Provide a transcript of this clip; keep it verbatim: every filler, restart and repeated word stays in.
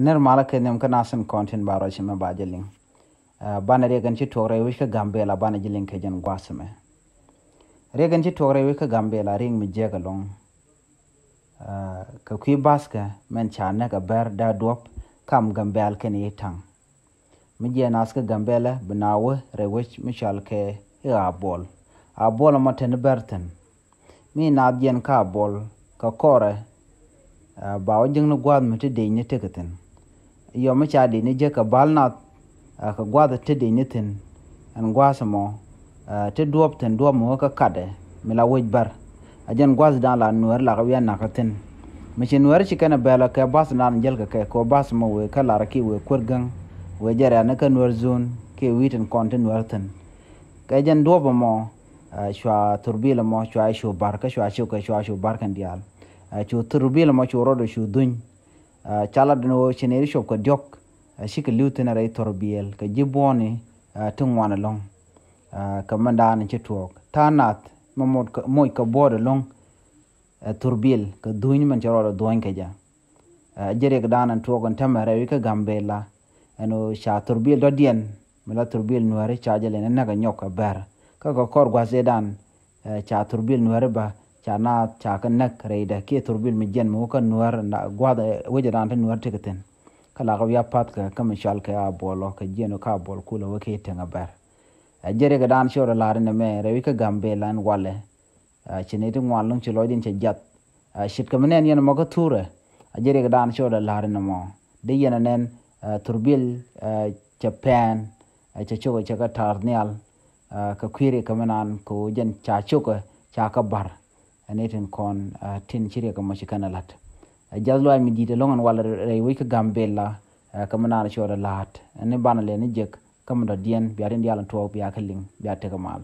Nir malä kɛ nhiam kä nasin kɔn tin ba rɔc mɛ ba jɛ liŋ. Banɛ riɛk ɛn ci tuɔk rɛy wi̱c kä Gambɛla banɛ jɛ liŋ kɛ jɛn gua̱a̱th mɛ. Riɛk ɛn ci tuɔk rɛy wi̱c kä Gambɛla riɛk mi jiɛk ɛlɔ̱ŋ. Kɛ kui̱ bathkɛ mɛn ca näk ɛ bɛr da duɔ̱p kam Gambɛl kɛn i̱ ta̱ŋ. Mi jiɛn ath kä Gambɛlɛ bi na wä rɛy wec mi cɔal kɛ i̱ Abuɔl. Abuɔl ɛmɔ tɛn i̱ bɛr thi̱n. Mi naath jiɛn kä Abuɔl kɛ kɔrɛ, ba wä jiäkni gua̱a̱th mi ti dec ni tekɛ thi̱n. Yɔ mi ca dec ni jek kɛ bal nath kɛ gua̱a̱th ti dec ni thi̱n. Ɛn gua̱a̱th ɛmɔ ti duɔ̱ɔ̱p thi̱n, duɔ̱ɔ̱p mi wä kä katdɛ mi la wec bär. A jɛn gua̱a̱th dan la Nuɛɛr la kɛ wi̱i̱ a nakä thi̱n. Mi ci Nuɛɛr ci kɛn a bɛl kɛ bath dan jäl kɛ kɛ kɛ bath mɔ wëë kä lar ki wëë kuäär gäŋ, wëë jɛ rɛ̈ɛ̈n kä Nuɛɛr zon kiɛ wi̱i̱ tin kɔn ti Nuɛɛr thi̱n. Kɛ jɛn duɔ̱ɔ̱p ɛmɔ cua thurbil ɛmɔ cua cu bar kä cua cuk kɛ cua cu bar kɛn diaal. Cu thurbil ɛmɔ cu rɔɔdɛ cu dhuny. Ca lat ni ɣöö ci nɛy ti cop kɛ diɔ̱k cikɛ li̱w thi̱n rɛy thurbil kɛ ji̱ buɔ̱ɔ̱ni ti ŋuan ɛlɔ̱ŋ. Kɛ mɛn daanɛ ci tuɔɔk ta̱a̱ nath mɛ moc kɛ buɔɔt ɛlɔ̱ŋ. Thurbil kɛ dhuny mɛn cɛ rɔɔdɛ dhuɔ̱ny kɛ jɛ. Jɛ riɛk daanɛ tuɔɔk ɛn tämɛ rɛy wi̱c kä Gambɛla. Ɛn ɣöö ca thurbil dɔ̱diɛn mi la thurbil Nuɛɛri ca jɛ lɛ ni näk ɛ nyɔk ɛ bɛr kä kɛ kɔr gua̱th ëëdan. Ca thurbil Nuɛɛri bä ca naath ca kɛ näk rɛydɛ kiɛ thurbil mi jiɛn mi wä kä Nuɛɛr gua̱th wecɛ daanɛ ti Nuɛɛri tekɛ thi̱n. Kä la kɛ wi̱i̱ a pa̱th kɛ kä mi cɔal kɛ Abuɔl ɔ kɛ jiɛn wä kä Abuɔl kulɛ wä kiɛ teŋ ɛ bɛr. Jɛ riɛk daanɛ ci rɔɔdɛ la̱r ɛn ɛmɛ rɛy wi̱c kä Gambɛla ɛn walɛ. Ci nɛy ti ŋuan lɔ̱ŋ ci lɔcdiɛn cɛ jiath. Ce̱tkɛ mi nɛn yɛn ɛmɔ kä thurɛ. A jɛ riɛk daanɛ ci rɔɔdɛ la̱r ɛn ɛmɔ dee yɛn ɛ nɛn thurbil cɛ pɛn cɛ cok cɛ kɛ ta̱a̱r nhial. Kɛ kui̱ riɛk kɛ mi naan kɛ ɣöö jɛn ca cok ca kɛ bar. Ɛn ɛ tin kɔn tin ci riɛk ɛmɔ ci kɛn ɛ la̱t. Ɛ jiath luaac mi di̱i̱t ɛlɔ̱ŋ ɛn walɛ rɛy wec kä Gambɛla. Kɛ mi naan ci rɔɔdɛ la̱a̱t ɛn ni banɛ lɛ ni jek kä mi dɔ̱diɛn bia tin diaal ɛn tuɔɔk bia kɛ liŋ bia tekɛ mal.